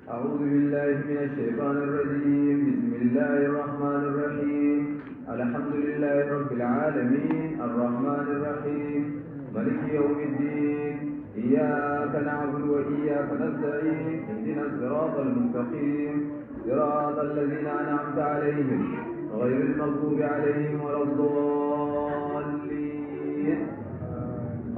أعوذ بالله من الشيطان الرجيم. بسم الله الرحمن الرحيم. الحمد لله رب العالمين الرحمن الرحيم مالك يوم الدين. إياك نعبد وإياك نستعين. اهدنا الصراط المستقيم، صراط الذين أنعمت عليهم غير المغضوب عليهم ولا الضالين.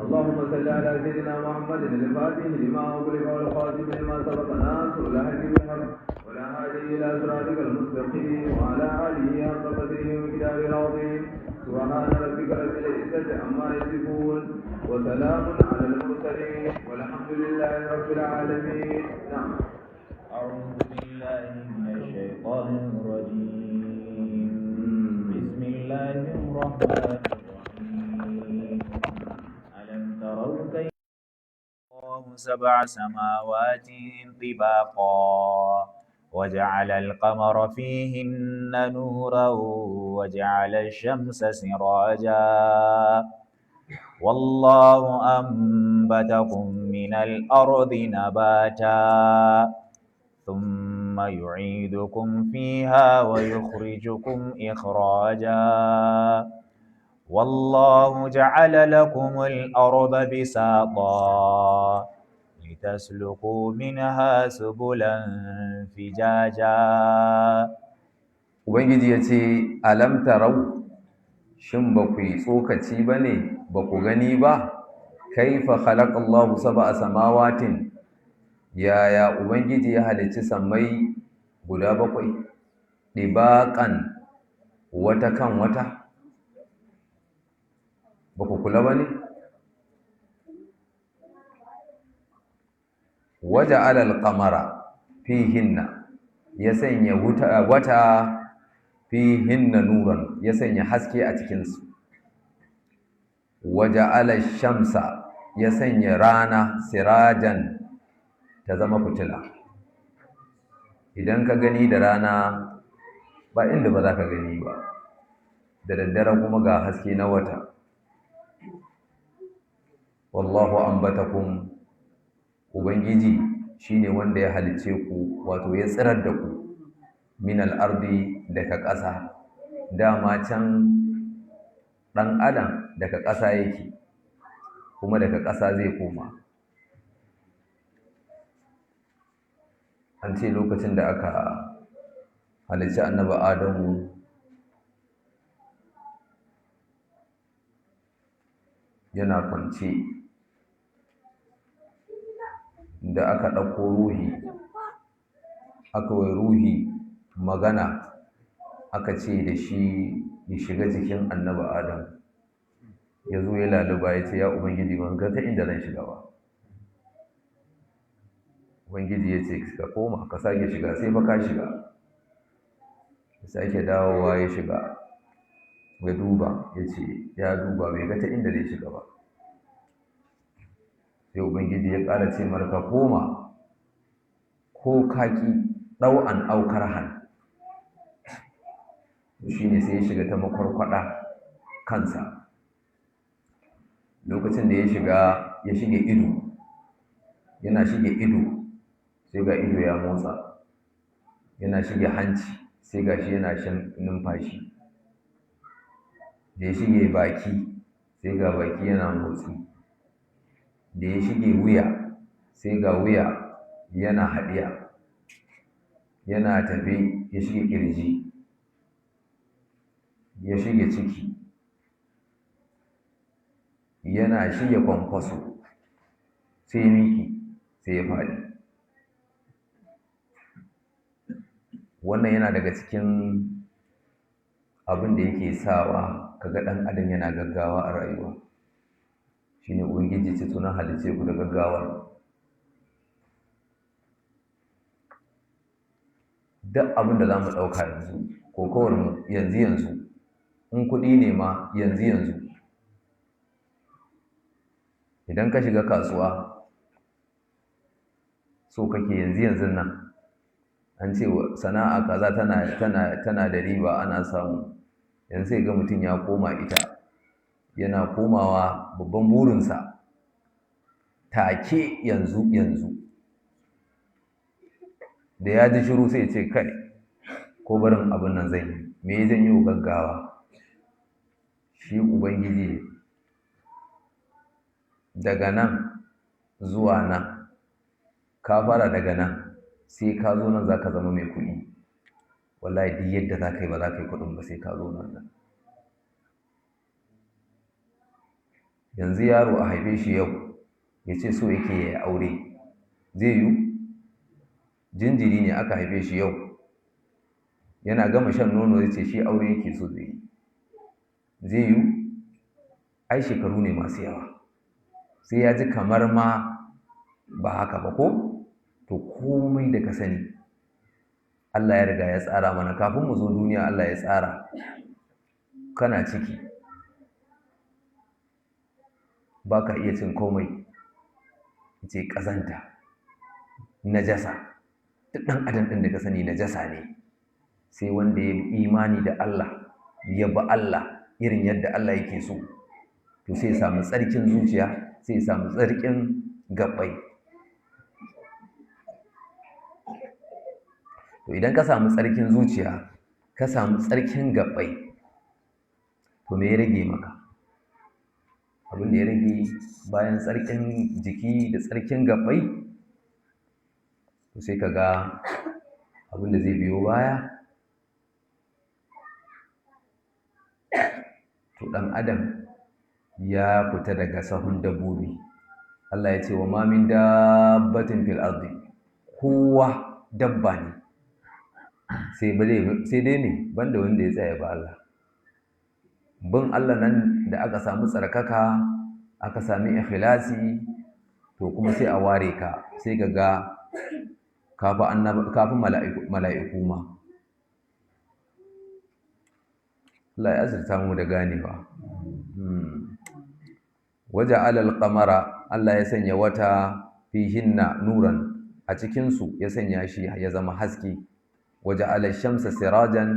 اللهم صل على سيدنا محمد الفاتح لما أغلق والخاتم لما سبق ناصر الهدي بالحق ولا هادي إلى صراطك المستقيم وعلى آله حق قدره ومقداره العظيم. سبحان ربك رب العزة عما يصفون وسلام على المرسلين والحمد لله رب العالمين. نعم. أعوذ بالله من الشيطان الرجيم. بسم الله الرحمن الرحيم. ألم تروا كيف الله سبع سماوات طباقا وجعل القمر فيهن نورا وجعل الشمس سراجا والله أنبتكم من الأرض نباتا ثم يعيدكم فيها ويخرجكم إخراجا والله جعل لكم الأرض بساطا لتسلكوا منها سبلا فجاجا. Ubangiji ya ce, "Alam tarau, shin ba ku yi tsokaci ba ne, ba ku gani ba, kaifa khalaqallahu sab'a samawatin, yaya Ubangiji ya halicci sammai guda bakwai, ɗibaƙan wata kan wata, ba ku kula ba ne? Waje alal ƙamara fihinna, ya sanya wata fihinna nuran, ya sanya haske a cikinsu. Waje alal shamsa, ya sanya rana sirajan ta zama fitila. Idan ka gani da rana ba inda ba za ka gani ba, da daddare kuma ga haske na wata. Wallahu ambatakum, Ubangiji shine wanda ya halicce ku, wato ya tsirar da ku min al-ardi, daga ƙasa. Dama can ɗan adam daga ƙasa yake, kuma daga ƙasa zai koma. An ce lokacin da aka halicci Annabi Adamu, yana kwance, da aka ɗauko ruhi, aka wai ruhi magana, aka ce da shi ya shiga jikin Annabi Adam. Ya zo ya laluba ya ce, ya Ubangiji, ban ga ta inda zan shiga ba. Ubangiji ya ce, ka koma ka sake shiga, sai fa ka shiga. Ya sake dawowa ya shiga, ya duba, ya ce ya duba bai ga ta inda zai shiga ba. Sai Ubangiji ya ƙara ce mar, ka koma, ko kaki ɗau'an aukar han. Shi ne sai ya shiga ta makwarkwada kansa. Lokacin da ya shiga, ya shige ido, yana shige ido, sai ga ido ya motsa, yana shige hanci, sai ga shi yana shan numfashi. Da ya shige baki, sai ga baki yana motsi. Da ya shige wuya, sai ga wuya yana haɗiya. Yana tafe ya shige ƙirji, ya shige ciki, yana shige kwankwaso, sai miki, sai ya faɗi. Wannan yana daga cikin abin da yake sawa kaga ɗan adam yana gaggawa a rayuwa. Shine Ubangiji ce, to na halicce ku da gaggawa. Duk abin da za mu ɗauka yanzu, kokowar mu yanzu yanzu, in kuɗi ne ma yanzu yanzu. Idan ka shiga kasuwa, so kake yanzu yanzun nan. An ce sana'a kaza tana da riba, ana samu. Yanzu sai ga mutum ya koma ita, yana komawa babban burinsa take yanzu yanzu. Da ya ji shiru sai ya ce kai ko barin abin nan zan yi, me zan yi gaggawa? Shi Ubangiji daga nan zuwa nan, ka fara daga nan sai ka zo nan za ka zama mai kuɗi. Wallahi duk yadda za ka yi ba za ka yi kuɗin ba sai ka zo nan. Yanzu yaro a haife shi yau ya ce so yake ya yi aure, zai yiwu? Jinjiri ne aka haife shi yau, yana gama shan nono zai ce shi aure yake so zai yi, zai yiwu? Ai shekaru ne masu yawa, sai ya ji kamar ma ba haka ba ko? To komai da ka sani Allah ya riga ya tsara mana kafin mu zo duniya. Allah ya tsara kana ciki ba ka iya cin komai, ce ƙazanta, najasa. Duk ɗan adam ɗin da ka sani najasa ne, sai wanda ya yi imani da Allah, ya bi Allah irin yadda Allah yake so, to sai ya samu tsarkin zuciya, sai ya samu tsarkin gabbai. To idan ka samu tsarkin zuciya, ka samu tsarkin gabbai, to me ya rage maka? Abin da ya rage bayan tsarkin jiki da tsarkin gabbai, to sai ka ga abin da zai biyo baya. To ɗan adam ya fita daga sahun dabbobi. Allah ya ce wa ma min dabbatin fil ardi, kowa dabba ne, sai dai ne banda wanda ya tsaya ba Allah. Bin Allah nan da aka samu tsarkaka, aka sami ikhlasi, to kuma sai a ware ka, sai ka ga kafi mala'iku ma. Allah ya azurta mu da ganewa. Waje alal qamara, Allah ya sanya wata fihinna nuran, a cikinsu ya sanya shi ya zama haske. Waje alal shamsa sirajan,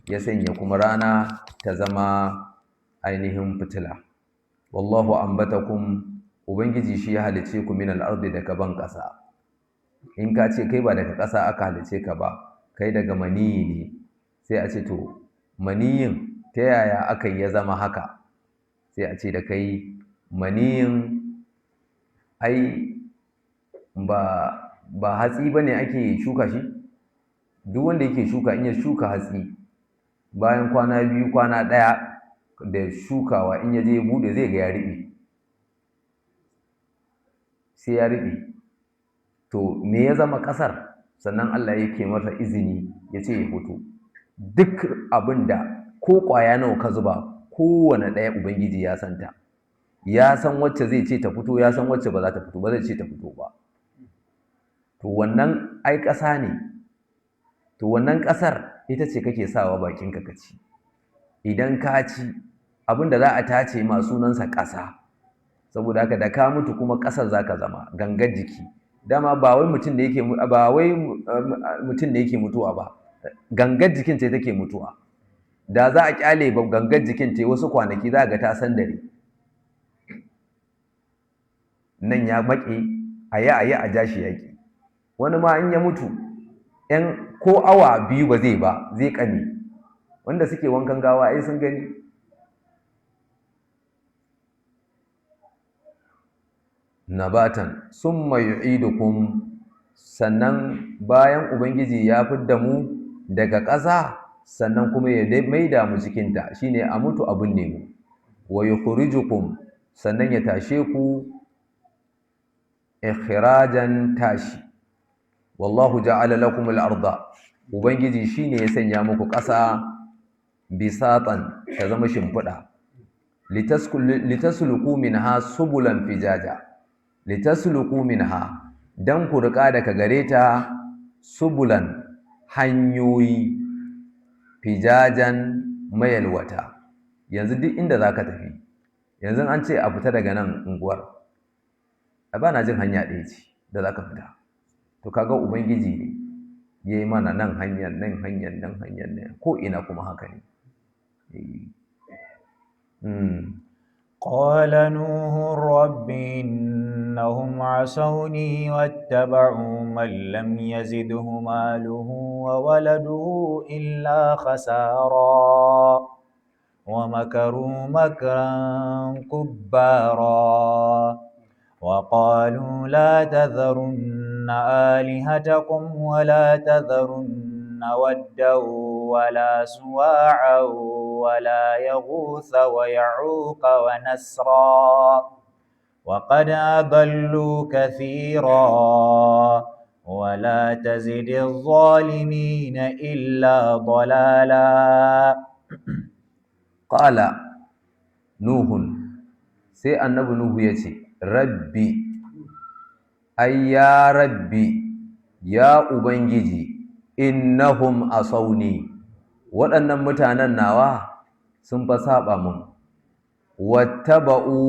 ya sanya kuma rana ta zama ainihin fitila. Wallahu ambatakum, Ubangiji shi ya halice ku min al-ardi, daga ban ƙasa. In ka ce kai ba daga ƙasa aka halice ka ba, kai daga maniyi ne, sai a ce to maniyin ta yaya aka yi ya zama haka? Sai a ce da kai maniyin ai ba hatsi ba ne ake shuka shi. Duk wanda yake shuka, in ya shuka hatsi bayan kwana biyu kwana ɗaya da shukawa, in ya je bude zai ga ya riɓe, sai ya riɓe. To me ya zama ƙasar? Sannan Allah yake mata izini ya ce ya fito. Duk abin da ko ƙwaya nawa ka zuba, kowane ɗaya Ubangiji ya santa, ya san wacce zai ce ta fito, ya san wacce ba za ta fito ba, zai ce ta fito ba. To wannan ai ƙasa ne. To wannan ƙasar ita ce kake sawa bakinka ka ci. Idan ka ci, abin da za a tace ma sunansa ƙasa. Saboda haka da ka mutu kuma ƙasar za ka zama gangar jiki. Dama ba wai mutum da yake ba wai mutum da yake mutuwa ba, gangar jikin ce take mutuwa. Da za a kyale gangar jikin ce wasu kwanaki, za ga ta sandare, nan ya maƙe, a yi a ja shi yaƙi. Wani ma in ya mutu ‘yan ko awa biyu ba zai ba, zai ƙame. Wanda suke wankan gawa ai sun gani. Nabatan summa yu'idukum, sannan bayan Ubangiji ya fidda mu daga ƙasa, sannan kuma ya maida mu cikinta, shine a mutu a binne mu. Wa yukhrijukum, sannan ya tashe ku ikhrajan, tashi. Wallahu ja'ala lakum al-arda, Ubangiji shine ya sanya muku ƙasa bisatan, ta zama shimfiɗa. Litasluku minha subulan fijaja, litasluku minha, dan ku riƙa daga gare ta subulan, hanyoyi, fijajan, mayalwata. Yanzu duk inda zaka tafi, yanzu an ce a fita daga nan unguwar, ba na jin hanya ɗaya ce da zaka fita. To kaga Ubangiji ne ya yi mana nan hanyar, nan hanyar, nan hanyar, nan ko ina kuma haka ne. قال نوح رب إنهم عصوني واتبعوا من لم يزده ماله وولده إلا خسارا ومكروا مكرا كبارا وقالوا لا تذرن آلهتكم ولا تذرن ودا ولا سواعا ولا يغوث ويعوق ونسرا وقد أضلوا كثيرا ولا تزد الظالمين إلا ضلالا. Qala Nuhun, sai annabi Nuhu ya ce, Rabbi, ai ya Rabbi, ya Ubangiji, innahum asawni, waɗannan mutanen nawa sun fa saba mun, wattaba'u,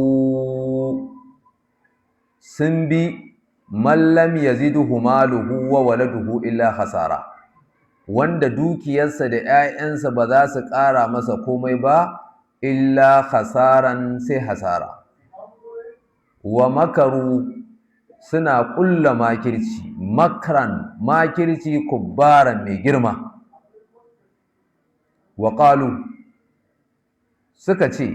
sun bi man lam yazidhu maluhu wa waladuhu illa hasara, wanda dukiyarsa da 'ya'yansa ba za su ƙara masa komai ba illa hasaran, sai hasara. Wa makaru, suna ƙulla makirci, makran, makirci, kubbaran, mai girma. Wa qalu, suka ce,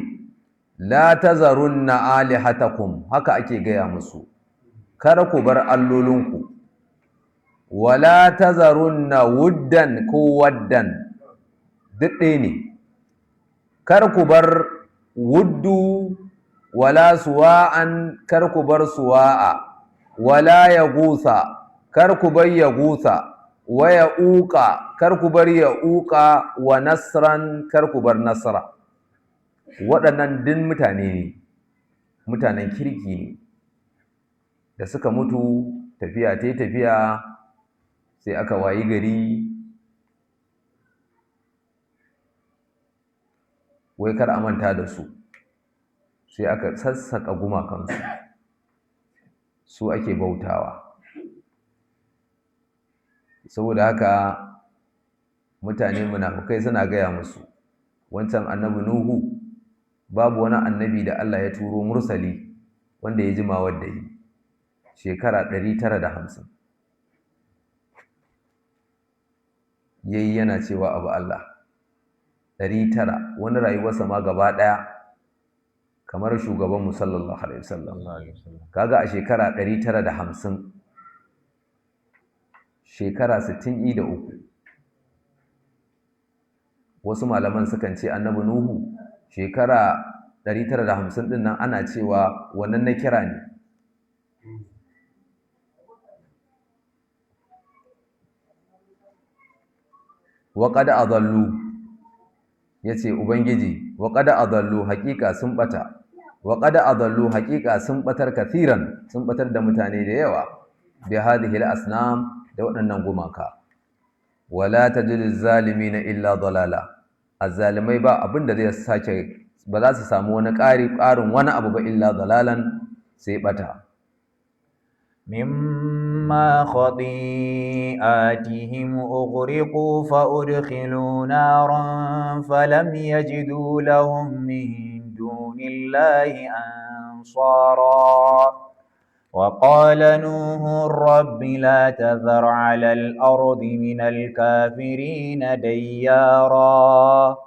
la tazarunna alihatakum, haka ake gaya musu, kar ku bar allolinku, wala tazarunna wuddan ko waddan, duk ɗaya ne, kar ku bar wuddu, wala suwa'an, kar ku bar suwa'a, wala ya gusa, kar ku bar ya gusa, wa ya uka, kar ku bar ya uka, wa nasran, kar ku bar nasra. Waɗannan din mutane ne, mutanen kirki ne da suka mutu, tafiya ta tafiya, sai aka wayi gari wai kar a manta da su, sai aka sassaƙa gumakansu, su ake bautawa. Saboda haka mutane munafukai suna gaya musu wancan annabi Nuhu, babu wani annabi da Allah ya turo mursali wanda ya jima wadda yi shekara 950 yayi yana cewa abu Allah 900, wani rayuwarsa ma gaba ɗaya kamar shugabanmu sallallahu alaihi wasallam. Kaga a shekara 950, shekara 63. Wasu malaman sukan ce annabi Nuhu shekara 950 din nan ana cewa wannan na kira ne. Wa qad adallu, yace ubangiji, wa qad adallu, haqiqa sun bata, wa qad adallu, haqiqa sun batar, kathiran, sun batar da mutane da yawa, bi hadhihi al-asnam, da waɗannan gumaka. Wala tajidu zalimina illa dalala, azzalimai ba abin da zai sake, ba za su samu wani ƙari, ƙarin wani abu ba, illa dalalan, sai bata. مما خطيئاتهم أغرقوا فأدخلوا نارا فلم يجدوا لهم من دون الله أنصارا. وقال نوح رب لا تذر على الأرض من الكافرين ديارا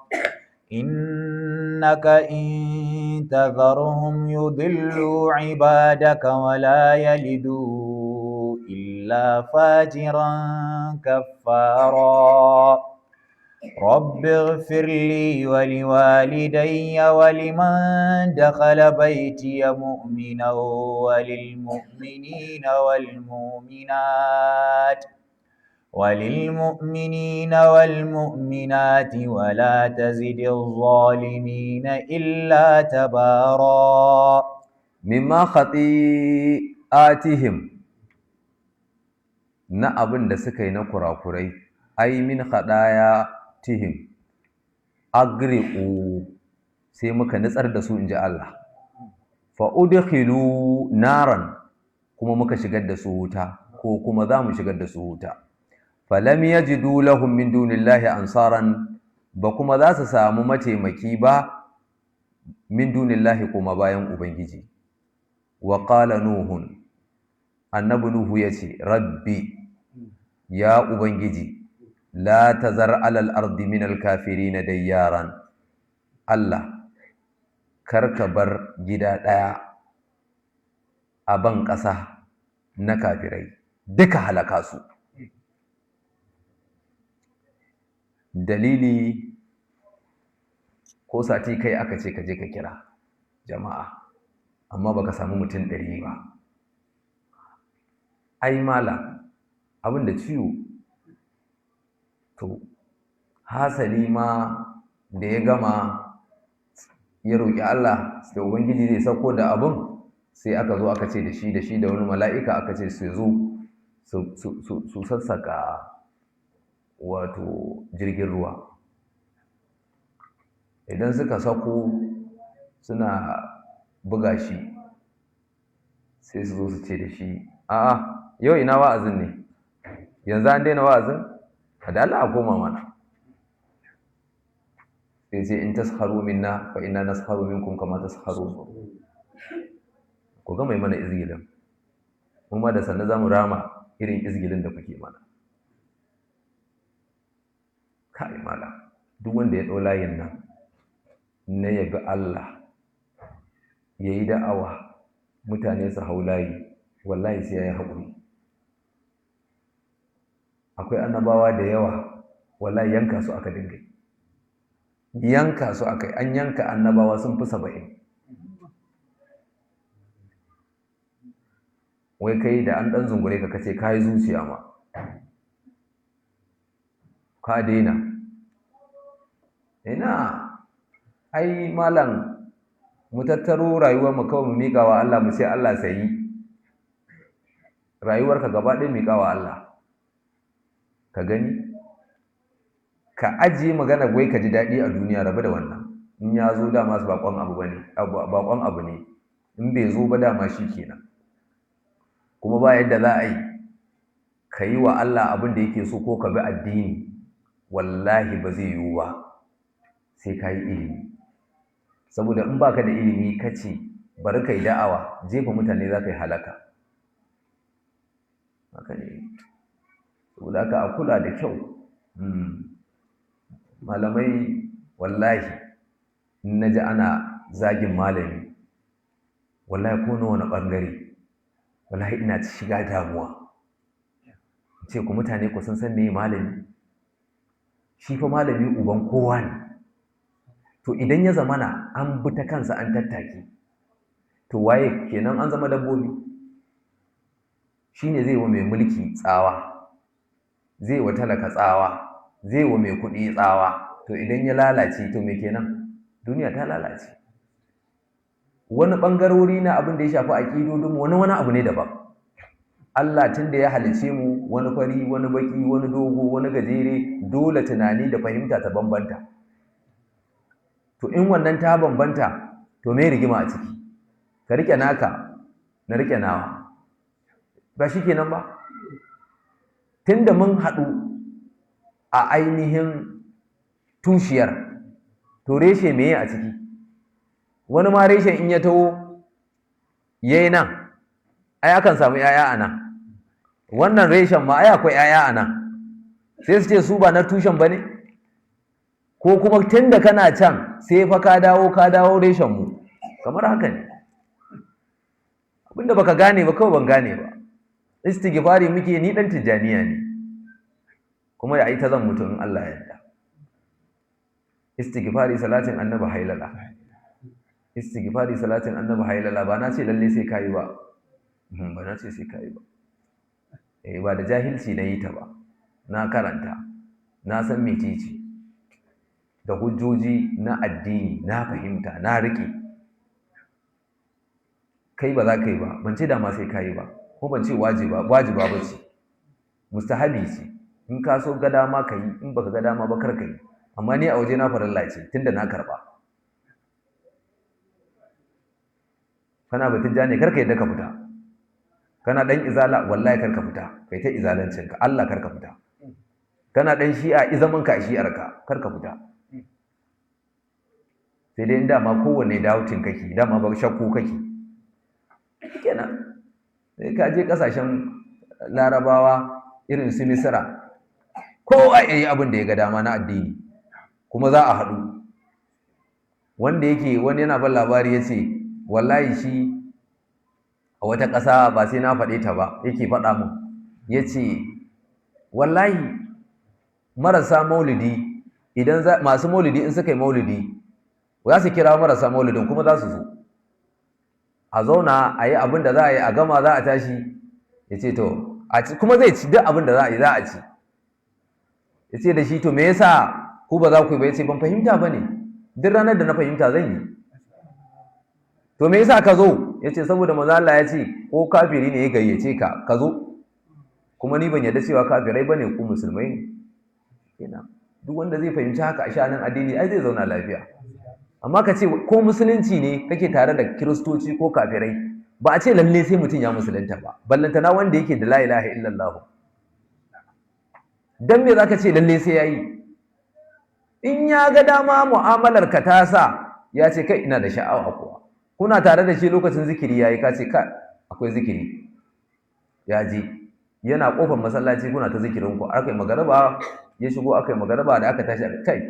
إنك إن تذرهم يضلوا عبادك ولا يلدوا إلا فاجرا كفارا. رب اغفر لي ولوالدي ولمن دخل بيتي مؤمنا وللمؤمنين والمؤمنات ولا تزد الظالمين إلا تبارا. Mimma khati'atihim, na abin da suka yi na kurakurai, ai min khadaya tihim agriqu, sai muka nutsar da su, inji Allah. Fa udkhilu naran, kuma muka shigar da su wuta, ko kuma za mu shigar da su wuta. Falam yajidu lahum min dunillahi ansaran, ba kuma za su samu mataimaki ba Min dunillahi, kuma bayan ubangiji. Wa qala nuhun, annabi nuhu yace, rabbi, ya ubangiji, la tazar alal ardi min al kafirin dayyaran. Allah, karka bar gida ɗaya a ban ƙasa na kafirai, duka halaka su. Dalili ko sati kai aka ce ka je ka kira jama'a, amma baka samu mutum 100 ba. Ai mala abin da ciwo. To hasali ma da ya gama ya roƙi Allah sai ubangiji zai sauko da abin, sai aka zo aka ce da shi da shi da wani mala'ika aka ce su zo su sassaka wato jirgin ruwa. Idan suka sako suna buga shi, sai su zo su ce da shi, a'a yau ina wa'azin ne, yanzu an daina wa'azin, da Allah a koma mana. Sai ce in tasharu minna fa inna nasharu minkum kama tasharun. Ku ga mai mana izgilin, mu ma da sannan zamu rama irin izgilin da kuke mana. Kai mala, duk wanda ya ɗau layin nan na yabi Allah, ya yi da'awa mutane su hau layi, wallahi sai ya yi haƙuri. Akwai annabawa da yawa wallahi yanka su aka dinga yi, yanka su aka yi, an yanka annabawa sun fi 70. Wai kai da an ɗan zungure ka kace ka yi zuciya ma, ka daina. Ina ai malam, mu tattaro rayuwar mu kawai mu miƙa wa Allah, mu ce Allah sayi rayuwarka gaba ɗaya, miƙa wa Allah. Ka gani, ka ajiye magana wai ka ji daɗi a duniya, rabu da wannan. In ya zo dama su baƙon abu bane, baƙon abu ne. In bai zo ba dama shi kenan. Kuma ba yadda za a yi ka yi wa Allah abin da yake so ko ka bi addini, wallahi ba zai yiwu ba sai ka yi ilimi. Saboda in baka da ilimi ka ce bari ka yi da'awa, jefa mutane za ka yi halaka. Haka ne. Saboda haka a kula da kyau. Malamai wallahi in na ji ana zagin malami, wallahi ko na wani ɓangare, wallahi ina shiga damuwa. Ce ku mutane ku sun san meye malami? Shi fa malami uban kowa ne. To idan ya zamana an bi ta kansa an tattake, to waye kenan an zama dabbobi? Shi ne zai wa mai mulki tsawa, zai wa talaka tsawa, zai wa mai kuɗi tsawa. To idan ya lalace to me kenan? Duniya ta lalace. Wani ɓangarori na abin da ya shafi aƙidodinmu wani abu ne daban. Allah tun da ya halice mu, wani fari, wani baƙi, wani dogo, wani gajere, dole tunani da fahimta ta bambanta. To in wannan ta bambanta, to me rigima a ciki? Ka riƙe naka, na riƙe nawa. Ba shi kenan ba? Tun da mun haɗu a ainihin tushiyar, to reshe meye a ciki? Wani ma reshen in ya taho yayi nan, ai akan samu 'ya'ya a nan. Wannan reshen ma ai akwai 'ya'ya a nan. Sai su ce su ba na tushen ba ne? Ko kuma tun da kana can sai fa ka dawo reshen mu. Kamar haka ne. Abinda baka gane ba kawai ban gane ba. Istighfari muke, ni dan Tijjaniya ne. Kuma da ai ta zan mutu in Allah ya yarda. Istighfari salatin annabi hailala. Istighfari salatin annabi hailala, ba na ce lalle sai kayi ba. Ba na ce sai kayi ba. Eh, ba da jahilci na yi ta ba. Na karanta, na san mecece, da hujjoji na addini, na fahimta, na riƙe. Kai ba za ka yi ba, ban ce dama sai kayi ba, ko ban ce wajiba ba ce, mustahabi ce. In ka so ga dama ka yi, in baka ga dama ba kar ka yi. Amma ni a waje na farilla ce, tunda na karɓa. Kana batun ja ne, kar ka yadda ka fita. Kana ɗan izala, wallahi kar ka fita, kai ta izalancinka, Allah kar ka fita. Kana ɗan shi'a, izamanka a shi'arka, kar ka fita. Sai dai dama kowanne doubting kake, dama ba shakku kake. Kenan sai ka je kasashen Larabawa irin su Misira, kowa ya yi abin da ya ga dama na addini, kuma za a haɗu. Wanda yake wani yana ban labari ya ce wallahi shi a wata ƙasa, ba sai na faɗe ta ba, yake faɗa mun, ya ce wallahi marasa maulidi, idan masu maulidi in suka yi maulidi, za su kira marasa maulidin kuma za su zo a zauna a yi abin da za a yi, a gama za a tashi. Ya ce to kuma zai ci duk abin da za a yi, za a ci. Ya ce da shi, to me yasa ku ba za ku yi ba? Ya ce ban fahimta ba ne, duk ranar da na fahimta zan yi. To me yasa ka zo? Ya ce saboda manzo Allah ya ce ko kafiri ne ya gayyace ka, ka zo, kuma ni ban yarda cewa kafirai bane, ku musulmai ne. Kenan duk wanda zai fahimci haka a sha'anin addini, ai zai zauna lafiya. Amma ka ce ko musulunci ne kake tare da kiristoci ko kafirai, ba a ce lalle sai mutum ya musulunta ba, ballantana wanda yake da la ilaha illallah. Dan me zaka ce lalle sai yayi? In ya ga dama, mu'amalar ka ta sa ya ce kai, ina da sha'awa kuwa, kuna tare da shi lokacin zikiri yayi, ka ce kai, akwai zikiri, ya ji yana kofar masallaci kuna ta zikirin ku, aka yi magaraba ya shigo, aka yi magaraba da aka tashi, kai,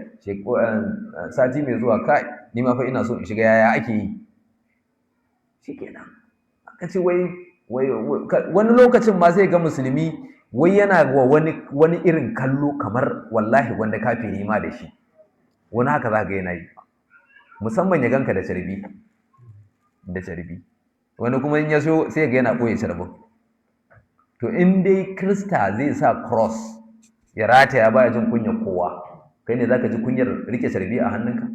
sati mai zuwa, kai, ni ma fa ina so in shiga, yaya ake yi? Shikenan. Aka ce wai wani lokacin ma sai ga musulmi wai yana wa wani irin kallo kamar wallahi wanda kafiri ma da shi. Wani haka za ga yana yi, musamman ya ganka da carbi da carbi. Wani kuma in ya so sai ga yana ɓoye carbin. To in dai Krista zai sa cross ya rataya baya jin kunyar kowa, kai ne zaka ji kunyar rike carbi a hannunka?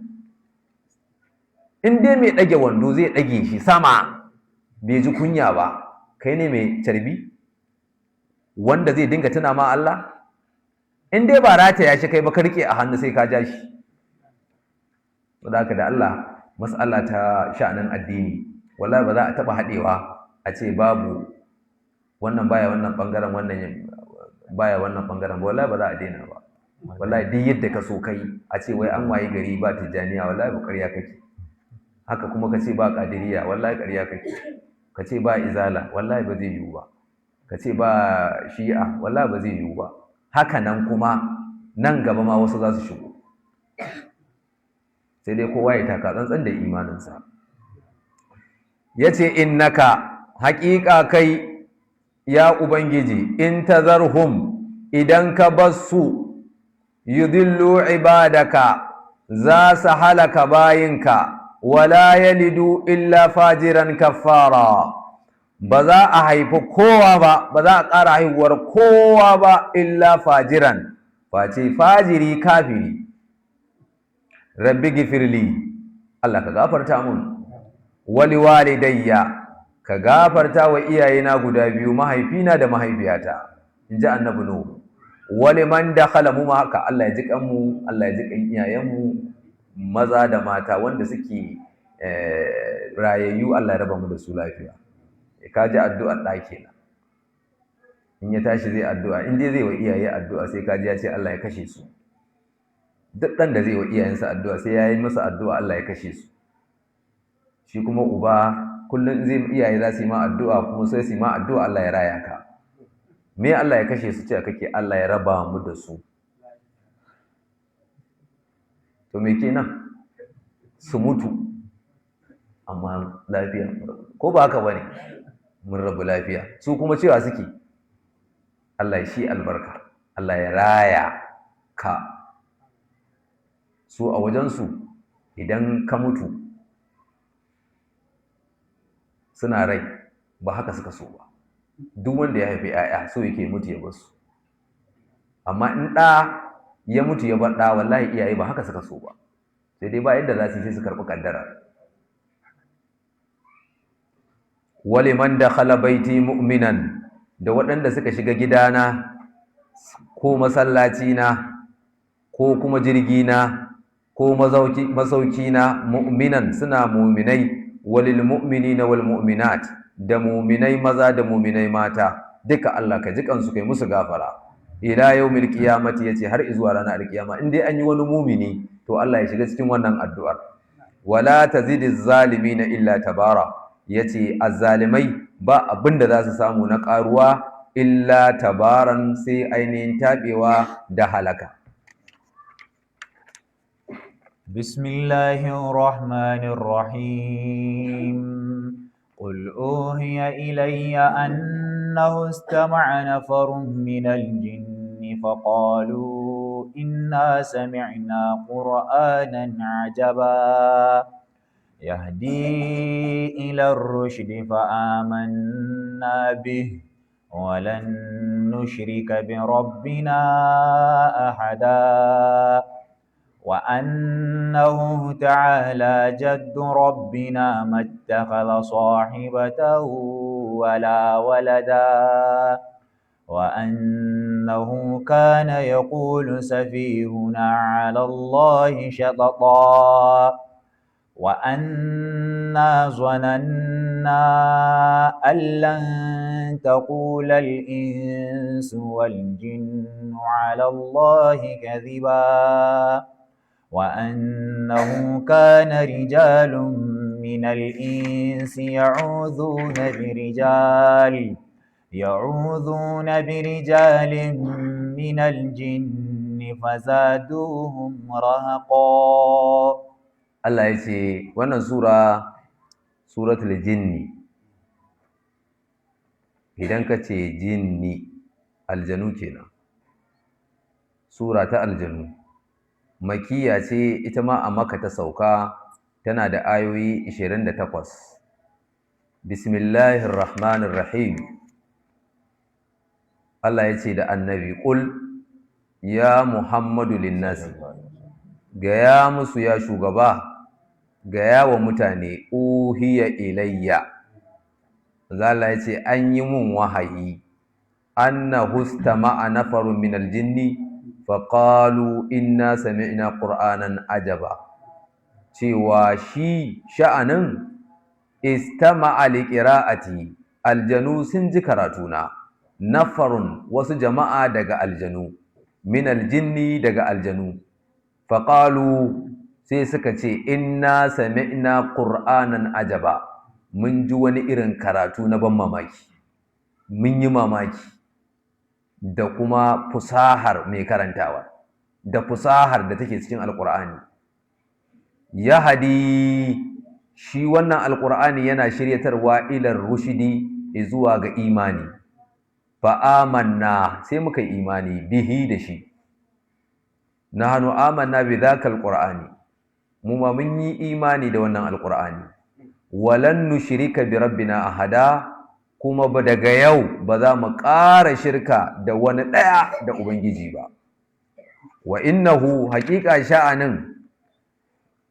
In dai mai ɗage wando zai ɗage shi sama bai ji kunya ba, kai ne mai carbi wanda zai dinga tuna ma Allah? In dai ba rataya shi kai ba, ka rike a hannu, sai ka ja shi. Saboda haka da Allah, mas'ala ta sha'anin addini, wallahi ba za a taɓa haɗewa a ce babu wannan baya wannan ɓangaren, wannan baya wannan ɓangaren ba. Wallahi ba za a daina ba. Wallahi duk yadda ka so kai a ce wai an waye gari ba Tijjaniya, wallahi ba, ƙarya kake. Haka kuma ka ce ba Ƙadiriya, wallahi ƙarya kake. Ka ce ba Izala, wallahi ba zai yiwu ba. Ka ce ba Shi'a, wallahi ba zai yiwu ba. Haka nan kuma nan gaba ma wasu za su shigo, sai dai kowa ya taka tsantsan da imaninsa. Ya ce innaka, haƙiƙa kai ya Ubangiji, in tazarhum, idan ka bar su, yudillu ibadaka, za su halaka bayinka, wala yalidu illa fajiran kaffara, ba za a haifi kowa ba, ba za a ƙara haihuwar kowa ba, illa fajiran, face fajiri kafiri. Rabbi gifirli, Allah ka gafarta mun, wali walidayya, ka gafarta wa iyayena guda biyu, mahaifina da mahaifiyata, in ji Annabi Nuhu. Wali man dakhala, mu ma haka, Allah ya ji kanmu, Allah ya ji kan iyayenmu maza da mata wanda suke rayayyu, Allah ya raba mu da su lafiya. Ka ji addu'ar ɗa kenan. In ya tashi zai addu'a, in dai zai wa iyaye addu'a, sai ka ji ya ce Allah ya kashe su. Duk ɗan da zai wa iyayensa addu'a, sai ya yi masa addu'a Allah ya kashe su. Shi kuma uba, kullum zai iyaye za su yi ma addu'a, kuma sai su yi ma addu'a Allah ya raya ka. Me Allah ya kashe su? Ce kake Allah ya raba mu da su. To me kenan? Su mutu amma lafiya, ko ba haka bane? Mun rabu lafiya. Su kuma cewa suke Allah ya shi albarka, Allah ya raya ka. Su a wajensu, idan ka mutu suna rai, ba haka suka so ba. Duk wanda ya haifi 'ya'ya so yake mutu ya basu, amma in ɗa ya mutu ya bar ɗa, wallahi iyaye ba haka suka so ba, sai dai ba yadda za su yi, sai su karɓi ƙaddara. Waliman dakhala baiti mu'minan, da waɗanda suka shiga gidana ko masallacina ko kuma jirgina ko masaukina, mu'minan, suna mu'minai, walil mu'minina wal mu'minat, da mu'minai maza da mu'minai mata duka, Allah ka ji kansu, kai musu gafara, ila yawmil qiyamati, yace har zuwa ranar alkiyama, in dai an yi wani mumini, to Allah ya shiga cikin wannan addu'ar. Wala tazidiz zalimina illa tabara. Yace azzalimai ba abinda za su samu na karuwa illa tabaran, sai ainihin tabewa da halaka. Bismillahir Rahmanir Rahim. Qul uhiya ilayya annahu istama'a nafarun minal jinni faqalu inna sami'na qur'anan ajaba yahdi ila ar-rushdi fa'amanna bihi wa lan nushrika bi rabbina ahada. وأنه تعالى جد ربنا ما اتخذ صاحبة ولا ولدا وأنه كان يقول سفيهنا على الله شططا وأنا ظننا أن لن تقول الإنس والجن على الله كذبا وأنه كان رجال من الإنس يعوذون برجال من الجن فزادوهم رهقا. Allah ya ce wannan sura suratul jinni. Idan ka ce jinni, aljanu kenan, sura ta aljanu, makiya ce ita ma a Makka ta sauka, tana da ayoyi 28. Bismillahir Rahmanir Rahim. Allah ya ce da annabi, qul ya Muhammadu linnasi, gaya musu ya shugaba, gaya wa mutane, uhiya ilayya. Allah ya ce an yi mun wahayi, annahu istama'a nafarun min aljinni faqalu inna sami'na qur'anan ajaba. Cewa shi sha'anin istama'a liqira'ati, aljanu sun ji karatuna, nafarun wasu jama'a daga aljanu, min aljinni daga aljanu, faqalu sai suka ce inna sami'na qur'anan ajaba, mun ji wani irin karatu na ban mamaki, mun yi mamaki da kuma fusahar mai karantawa, da fusahar da take cikin alqur'ani. Yahdi, shi wannan alqur'ani yana shiryatarwa ilar rushidi, zuwa ga imani. Fa amanna, sai muka yi imani bihi da shi. Nahnu amanna bi dhakal qur'ani, mu ma mun yi imani da wannan alqur'ani. Walan nushrika bi rabbina ahada, kuma ba daga yau ba za mu ƙara shirka da wani ɗaya da ubangiji ba. Wa innahu, haƙiƙa sha'anin,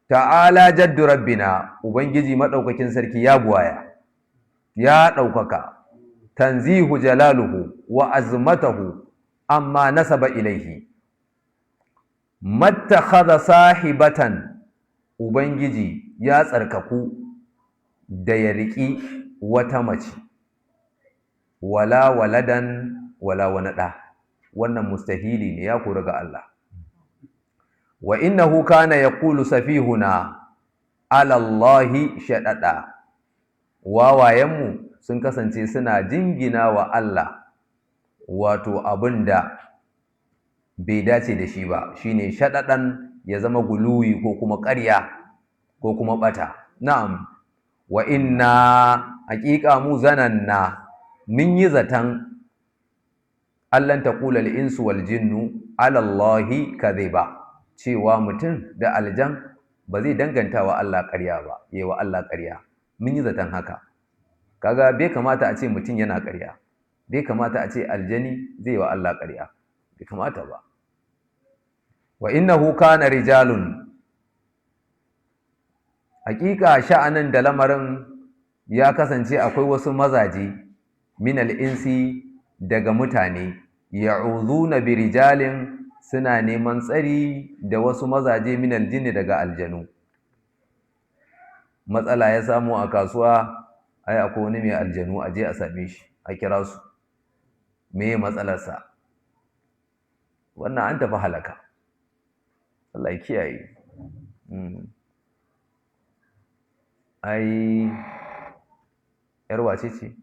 ta'ala jaddu rabbina, ubangiji madaukakin sarki ya buwaya, ya ɗaukaka, tanzihu jalaluhu wa azmatahu amma nasaba ilaihi. Mattakhadha sahibatan, ubangiji ya tsarkaku da ya riƙi wata mace, wala waladan, wala wani ɗa, wannan mustahili ne, ya kori ga Allah. Wa innahu kana yaqulu safihuna ala Allahi shaɗaɗa, wawayenmu sun kasance suna jingina wa Allah wato abinda bai dace da shi ba, shine shaɗaɗan, ya zama guluwi ko kuma ƙarya ko kuma ɓata. Na'am. Wa inna, haƙiƙa mu zananna, mun yi zaton allan taqula al-insu wal jinnu ala Allahi kadhiba, cewa mutum da aljan ba zai danganta wa Allah ƙarya ba, yayi wa Allah ƙarya. Mun yi zaton haka. Kaga bai kamata a ce mutum yana ƙarya, bai kamata a ce aljani zai wa Allah ƙarya, bai kamata ba. Wa innahu kana rijalun, haƙiƙa sha'anin da lamarin ya kasance akwai wasu mazaje min al'insi daga mutane, ya'udhuna bi rijalin, suna neman tsari da wasu mazaje min aljinni daga aljanu. Matsala ya samu a kasuwa, ai akwai wani mai aljanu, a je a same shi, a kira su, me matsalarsa? Wannan an tafi halaka, Allah ya kiyaye. Ai yar wace ce,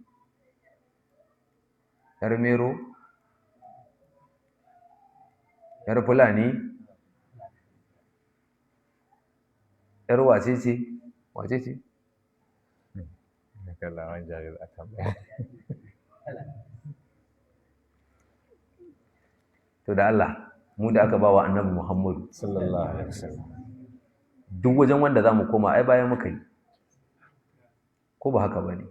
yar mero, yar fulani, yar wace ce, wace ce? To da Allah, mu da aka bawa Annabi Muhammadu sallallahu alaihi wasallam, duk wajen wanda zamu koma ai bayan muka yi, ko ba haka bane?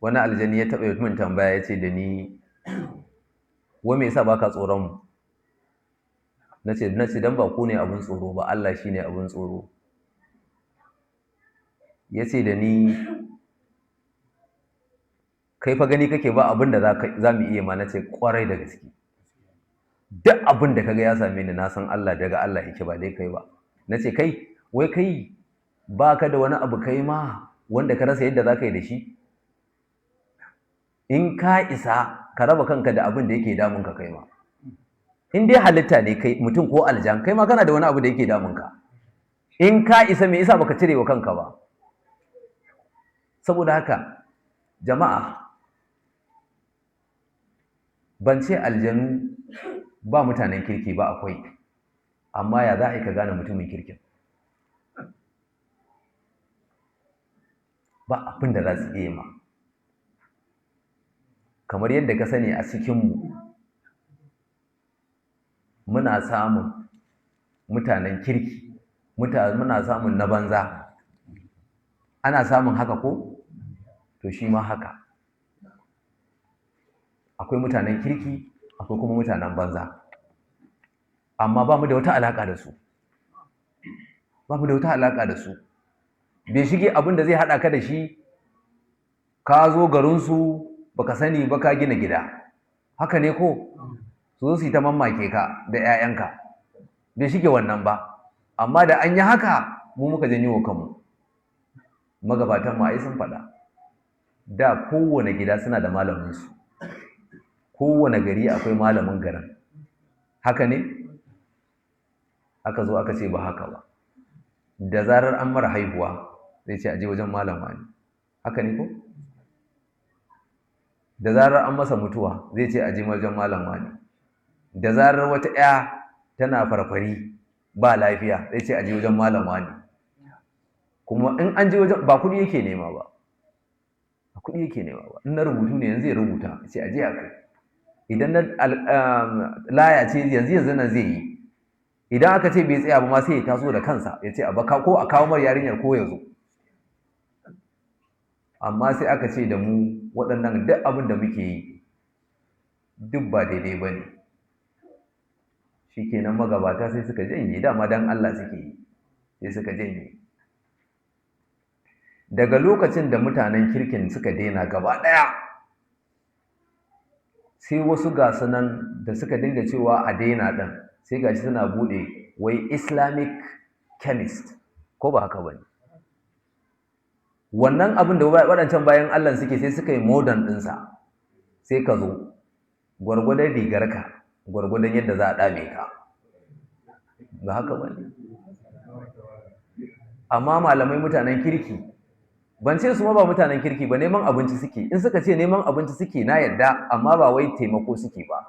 Wani aljani ya taɓa min tambaya, ya ce da ni, wai me yasa baka tsoron mu? Nace dan ba ku ne abun tsoro ba, Allah shine abun tsoro. Ya ce da ni, kai fa gani kake ba abin da za mu iya ma? Nace kwarai da gaske, duk abin da kaga ya same ni na san Allah, daga Allah yake, ba dai kai ba. Nace kai, wai kai ba ka da wani abu kai ma wanda ka rasa yadda za ka yi da shi? In ka isa ka raba kanka da abin da yake damun ka kai ma, in dai halitta ne kai mutum ko aljan, kai ma kana da wani abu da yake damun ka. In ka isa, me yasa baka cire wa kanka ba? Saboda haka jama'a, ban ce aljanu ba mutanen kirki ba, akwai, amma ya za a yi ka gane mutumin kirkin? Ba abin da za su iya ma. Kamar yadda ka sani a cikinmu muna samun mutanen kirki, muna samun na banza, ana samun haka ko? To shi ma haka, akwai mutanen kirki, akwai kuma mutanen banza, amma ba mu da wata alaƙa da su, ba mu da wata alaƙa da su. Bai shige abin da zai haɗa ka da shi, ka zo garinsu baka sani ba, ka gina gida, haka ne ko? Su zo su yi ta mamake ka da 'ya'yanka, bai shige wannan ba. Amma da an yi haka, mu muka janyo wa kanmu. Magabatan mu ai sun faɗa, da kowane gida suna da malaminsu, kowane gari akwai malamin garin, haka ne? Aka zo aka ce ba haka ba. Da zarar an mara haihuwa zai ce aje wajen malam wani, haka ne ko? Da zarar an masa mutuwa zai ce aje wajen malam wani. Da zarar wata ƴa tana farfari ba lafiya zai ce aje wajen malam wani. Kuma in an je wajen, ba kuɗi yake nema ba, ba kuɗi yake nema ba. In na rubutu ne yanzu ya rubuta, ce aje a kai. Idan na laya ce yanzu yanzu nan zai yi. Idan aka ce bai tsaya ba ma sai ya taso da kansa ya ce a baka ko a kawo mar yarinyar ko ya zo. Amma sai aka ce da mu waɗannan duk abin da muke yi duk ba daidai ba ne. Shi kenan magabata sai suka janye, dama don Allah suke yi, sai suka janye. Daga lokacin da mutanen kirkin suka daina gaba ɗaya, sai wasu gasu nan da suka dinga cewa a daina ɗin, sai gashi suna buɗe wai Islamic chemist, ko ba haka ba ne? Wannan abin da waɗancan bayan Allah suke, sai suka yi modern ɗinsa. Sai ka zo gwargwadon rigarka, gwargwadon yadda za a ɗame ka, ba haka ba ne? Amma malamai mutanen kirki, ban ce su ma ba mutanen kirki ba, neman abinci suke. In suka ce neman abinci suke na yadda, amma ba wai taimako suke ba.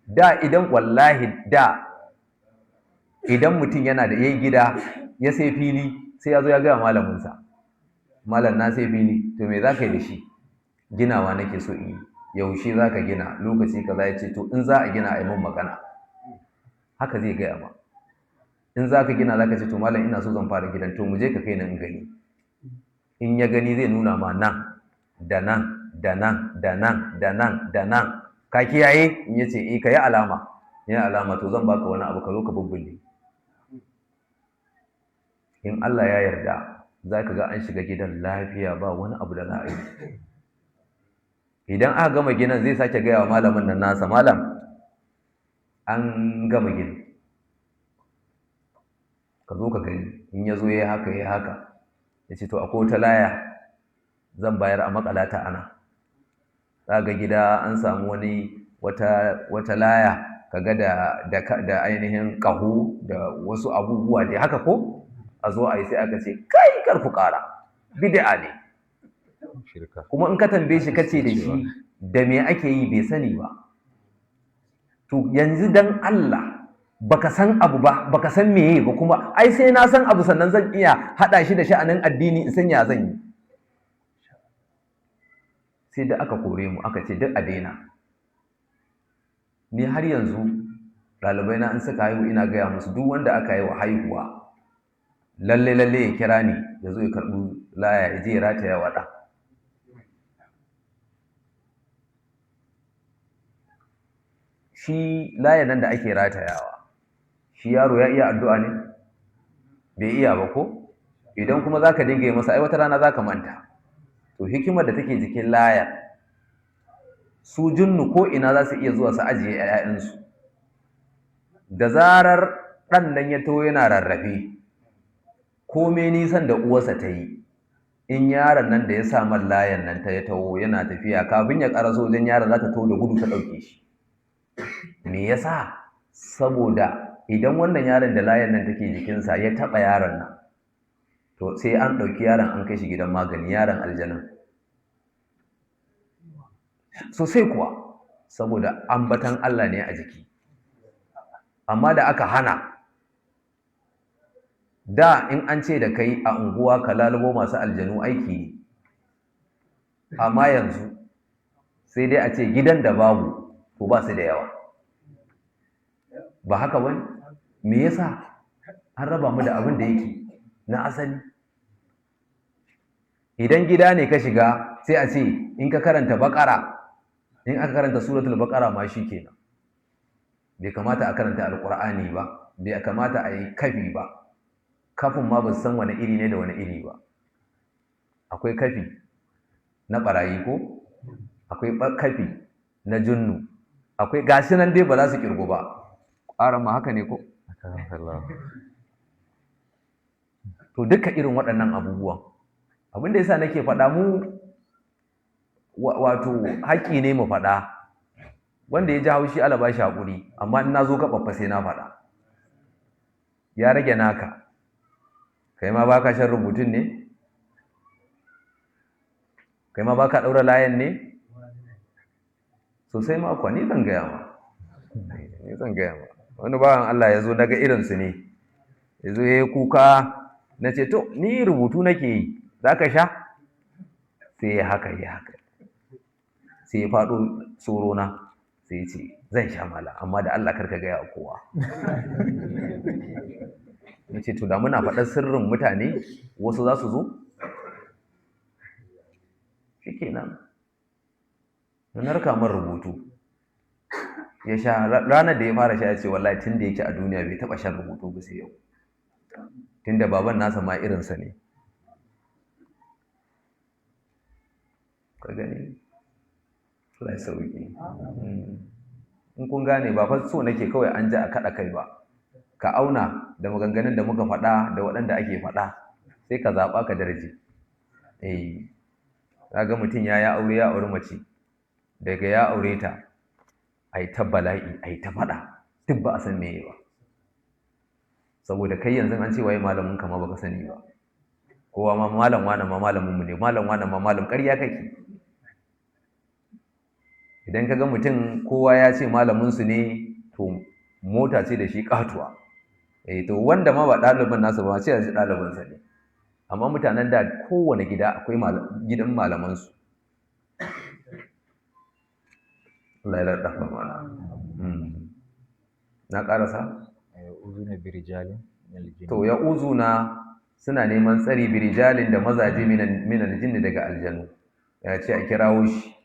Da idan wallahi da idan mutum yana da yayi gida ya sai fili, sai ya zo ya gaya malaminsa, malam na sai fili, to me za ka yi da shi? Ginawa nake so in yi. Yaushe za ka gina? Lokaci kaza. Ya ce to in za a gina a yi min magana. Haka zai gaya ma. In za ka gina za ka ce to malam ina so zan fara gidan, to mu je ka kai ni in gani. In ya gani zai nuna ma nan da nan da nan da nan da nan da nan, ka kiyaye? In ya ce eh, ka yi alama, yi alama, to zan baka wani abu ka zo ka bubbulle. In Allah ya yarda za ka ga an shiga gidan lafiya, ba wani abu da za a yi. Idan aka gama gidan zai sake gaya wa malamin nan nasa, malam an gama gini, ka zo ka gani. In ya zo ya haka ya haka, ya ce to akwai wata laya zan bayar a makalata ana. Za ga gida an samu wani wata laya kaga da ainihin ƙaho da wasu abubuwa dai haka ko a zo a yi, sai aka ce kai kar ku ƙara, bid'a ne. Kuma in ka tambaye shi kace da shi da me ake yi, bai sani ba. To yanzu dan Allah, baka san abu ba, baka san meye ba, kuma ai sai na san abu sannan zan iya hada shi da sha'anin addini in san ya zan yi. Sai da aka kore mu aka ce duk a daina. Ni har yanzu ɗalibai na in suka haihu ina gaya musu, duk wanda aka yi wa haihuwa lalle lalle ya kira ni ya zo ya karɓi laya ya je ya rataya wa ɗa. Shi layan nan da ake ratayawa, shi yaro ya iya addu'a ne? Bai iya ba ko? Idan kuma za ka dinga yi masa, ai wata rana za ka manta. To hikimar da take jikin laya, su jinnu ko ina za su iya zuwa su ajiye ‘ya'yansu. Da zarar ɗan nan ya taho yana rarrafe, komai nisan da uwarsa ta yi, in yaron nan da ya sa man layan nan ta ya taho yana tafiya, kafin ya ƙaraso wajen yaron za ta taho da gudu ta ɗauke shi. Me yasa? Saboda idan wannan yaron da layan nan take jikinsa ya taɓa yaron nan, to sai an ɗauki yaron an kai shi gidan magani, yaron aljanin. Sosai kuwa, saboda ambatan Allah ne a jiki. Amma da aka hana, da in an ce da kai a unguwa ka lalubo masu aljanu aiki ne. Amma yanzu sai dai a ce gidan da babu to ba su da yawa. Ba haka ba ne? Me yasa? An raba mu da abin da yake na asali. Idan gida ne ka shiga sai a ce in ka karanta baƙara, in aka karanta suratul baƙara ma shi kenan. Bai kamata a karanta alƙur'ani ba, bai kamata a yi kafi ba. Kafin ma ba su san wani iri ne da wani iri ba. Akwai kafi na ɓarayi ko? Akwai kafi na junnu. Akwai gashi nan dai ba za su kirgu ba. Ƙaran ma haka ne ko? To duka irin waɗannan abubuwan. Abin da yasa nake faɗa mu wato haƙƙi ne mu faɗa. Wanda ya ji haushi Allah ba shi haƙuri, amma in na zo gaɓaɓɓa sai na faɗa. Ya rage naka. Kai ma baka shan rubutun ne? Kai ma baka ɗaura layan ne? Sosai ma kuwa, ni zan gaya ma. Ni zan gaya ma. Wani bawan Allah ya zo daga irinsu ne. Ya zo ya yi kuka, na ce to ni rubutu nake yi, za ka sha? Sai ya haka, ya haka. Sai ya faɗo tsorona, sai ya ce zan sha mala, amma da Allah karka gaya wa kowa. Na ce to da muna faɗar sirrin mutane wasu za su zo? Shi kenan. Na narka man rubutu. Ya sha, ranar da ya fara sha ya ce wallahi tun da yake a duniya bai taɓa shan rubutu ba sai yau. Tun da baban nasa ma irinsa ne. Ka gani? Allah ya sauke. In kun gane ba fa so nake kawai an ji a kaɗa kai ba. Ka auna da maganganun da muka faɗa da waɗanda ake faɗa, sai ka zaɓa ka darje. Eh, ga mutum ya yi aure, ya auri mace, daga ya aure ta, ai ta bala'i, ai ta faɗa, duk ba a san meye ba. Saboda kai yanzu an ce waye malamin ka ma baka sani ba. Kowa ma malam wane ma malamin mu ne, malam wane ma malam, ƙarya kake. Idan ka ga mutum kowa ya ce malamin su ne, to mota ce da shi ƙatuwa. Eh, to wanda ma ba ɗalibin nasa ba sai yanzu ɗalibinsa ne. Amma mutanen da kowane gida akwai gidan malamansu. Allah ya laddafa mana. Na ƙarasa? To ya uzuna suna neman tsari birijalin da mazaje minal jinni daga aljanu. Ya ce a kirawo shi.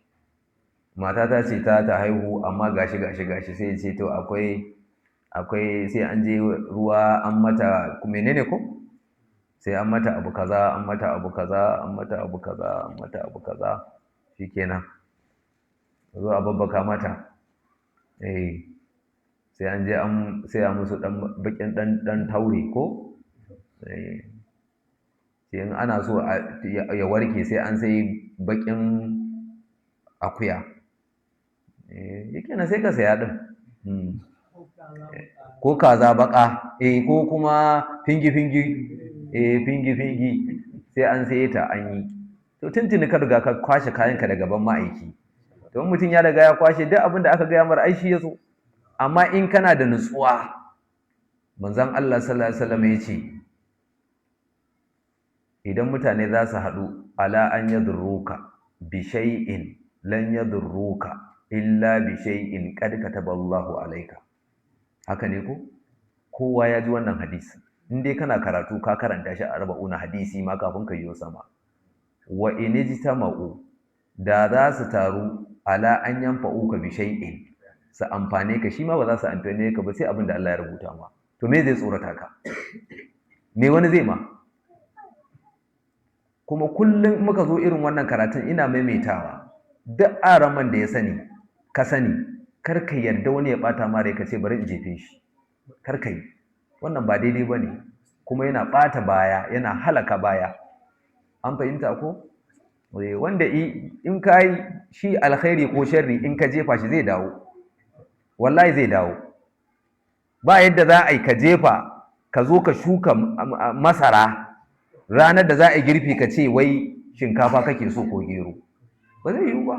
Mata ta ce ta haihu amma gashi gashi gashi, sai ce to akwai sai an je ruwa an mata menene ko? Sai an mata abu kaza, an mata abu kaza, an mata abu kaza, an mata abu kaza, shikenan. Zo a babbaka mata. Eh, sai an je an saya musu dan bakin dan taure ko? Eh, sai in ana so ya warke sai an sai bakin akuya. Eh, shikenan sai ka saya din. Ko kaza baka, eh, ko kuma fingi fingi, eh, fingi fingi, sai an saye ta an yi. To tuntuni ka riga ka kwashe kayanka daga gaban ma'aiki. To mutum ya riga ya kwashe duk abin da aka gaya mara, ai shi ya so. Amma in kana da nutsuwa, manzon Allah sallallahu alaihi wasallam ya ce idan mutane za su haɗu ala an yadurruka bi shay'in lan yadurruka illa bi shay'in qad kataballahu alayka. Haka ne ko? Kowa ya ji wannan hadisi. In dai kana karatu ka karanta shi a arba'una hadisi ma kafin ka yiwo sama. Wa in ijtama'u, da za su taru ala an yanfa'uka bi shay'in, su amfane ka, shi ma ba za su amfane ka ba sai abin da Allah ya rubuta ma. To me zai tsorata ka? Me wani zai ma? Kuma kullum muka zo irin wannan karatun ina maimaitawa, duk araman da ya sani ka sani, kar ka yarda wani ya bata ma rai ka ce bari in jefe shi. Kar ka yi wannan, ba daidai ba ne, kuma yana bata baya, yana halaka baya. An fahimta ko? Wanda in ka yi shi alkhairi ko sharri, in ka jefa shi zai dawo, wallahi zai dawo. Ba yadda za a yi ka jefa, ka zo ka shuka masara, ranar da za a yi girbi ka ce wai shinkafa kake so ko gero. Ba zai yiwu ba.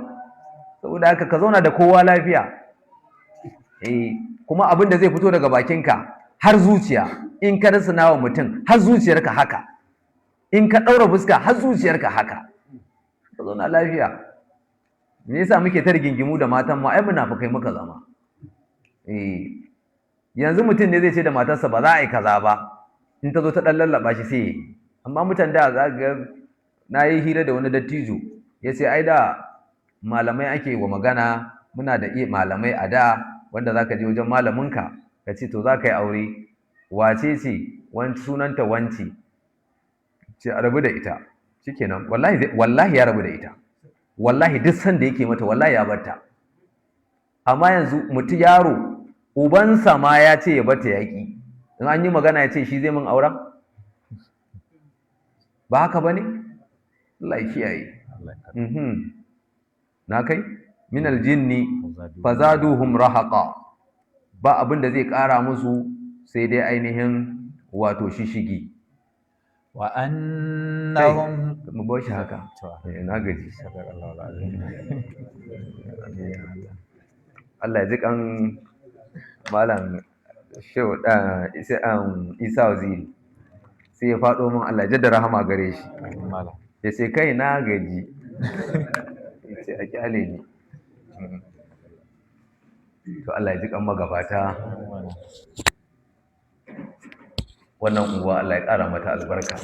Saboda haka ka zauna da kowa lafiya. Eh, kuma abin da zai fito daga bakinka har zuciya, in ka rusuna wa mutum har zuciyarka haka, in ka ɗaura fuska har zuciyarka haka, ka zauna lafiya. Me yasa muke ta rigingimu da matan mu? Ai munafukai muka zama. Eh, yanzu mutum ne zai ce da matarsa ba za a yi kaza ba, in ta zo ta ɗan lallaba shi sai yi. Amma mutan da za ga, na yi hira da wani dattijo, ya ce ai da malamai ake wa magana, muna da iya malamai a da, wanda za ka je wajen malaminka ka ce to za ka yi aure, wace ce wani sunanta, wanci ce, a rabu da ita, shikenan. Wallahi, wallahi ya rabu da ita, wallahi duk sanda yake mata wallahi ya barta. Amma yanzu mutu yaro, ubansa ma ya ce ya barta yaƙi, in an yi magana ya ce shi zai min auren. Ba haka ba ne? Allah ya kiyaye. Na kai min aljinni fazaduhum rahaqa, ba abin da zai ƙara musu sai dai ainihin wato shishigi. Wa annahum Mu bar shi haka. Eh, na gaji. Allah ya ji kan malam Shehu Isa Waziri, sai ya faɗo min, Allah ya jaddada rahama gare shi, ya ce kai na gaji, ya ce a kyale ni. To Allah ya ji kan magabata. Wannan unguwa Allah ya ƙara mata albarka.